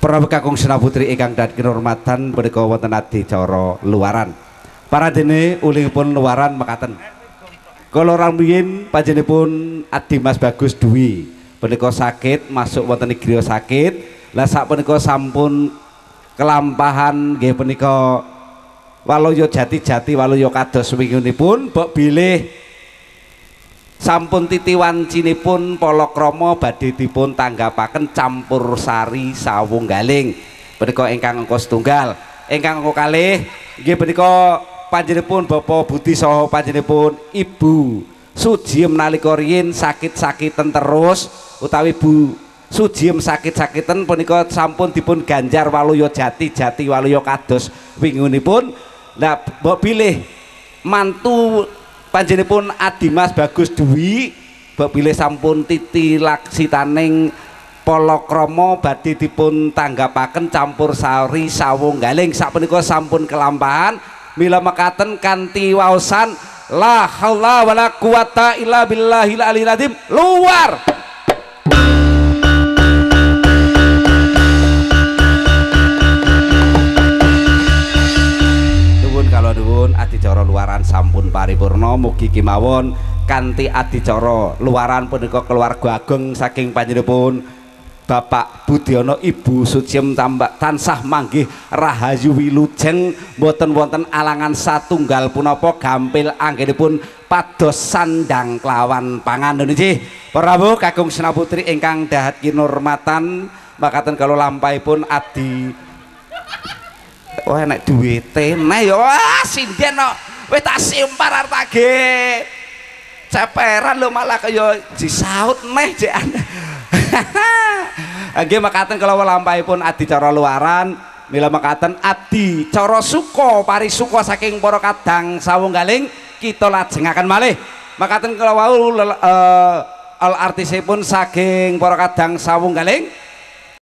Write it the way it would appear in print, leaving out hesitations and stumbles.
Prabu kakung Senaputri ingkang dhat kinurmatan punika wonten adicara luaran. Paradene ulingipun luaran mekaten. Kala rumiyin panjenenganipun Adi Mas Bagus Dwi punika sakit masuk wonten griya sakit. Lah sapunika sampun kelampahan nggih punika waluya jati-jati waluya kados winginipun mbok bilih sampun titi wancinipun palakrama badhe dipun tanggapaken campur sari sawunggaling punika ingkang angka setunggal. Ingkang angka kalih nggih punika panjenenganipun Bapak Budi saha panjenenganipun Ibu Sujiem nalika riyin sakit-sakiten terus utawi Bu Sujiem sakit-sakiten punika sampun dipun ganjar waluya jati-jati waluya kados winginipun. Lah mbok bilih mantu panjenenganipun Adimas Bagus Dwi mbok bilih sampun titi laksitaning palakrama badhe dipun tanggapaken campur sari sawunggaling sapunika sampun kelampahan mila mekaten kanthi waosan la haula wala quwata illa billahil aliyil azim luar. Nuwun adicara luaran sampun paripurna mugi kemawon kanthi adicara luaran punika keluarga ageng saking panjenenganipun Bapak Budiono Ibu Sujiem tansah manggih rahayu wilujeng mboten wonten alangan satunggal punapa gampil anggenipun pados sandang kelawan pangan. Nggih Prabu kakung Senaputri ingkang dahat kinurmatan makaten kala lampahipun adi. Oh enek duwite neh ya wah sinden kok wis tak simpar arep tak ge ceperan lho malah kaya disaut neh jek. Nggih mekaten kala lampahipun adicara luaran mila mekaten adicara suka parisuka saking para kadang sawunggaling kita lajengaken malih. Mekaten kala wau al artisipun saking para kadang sawunggaling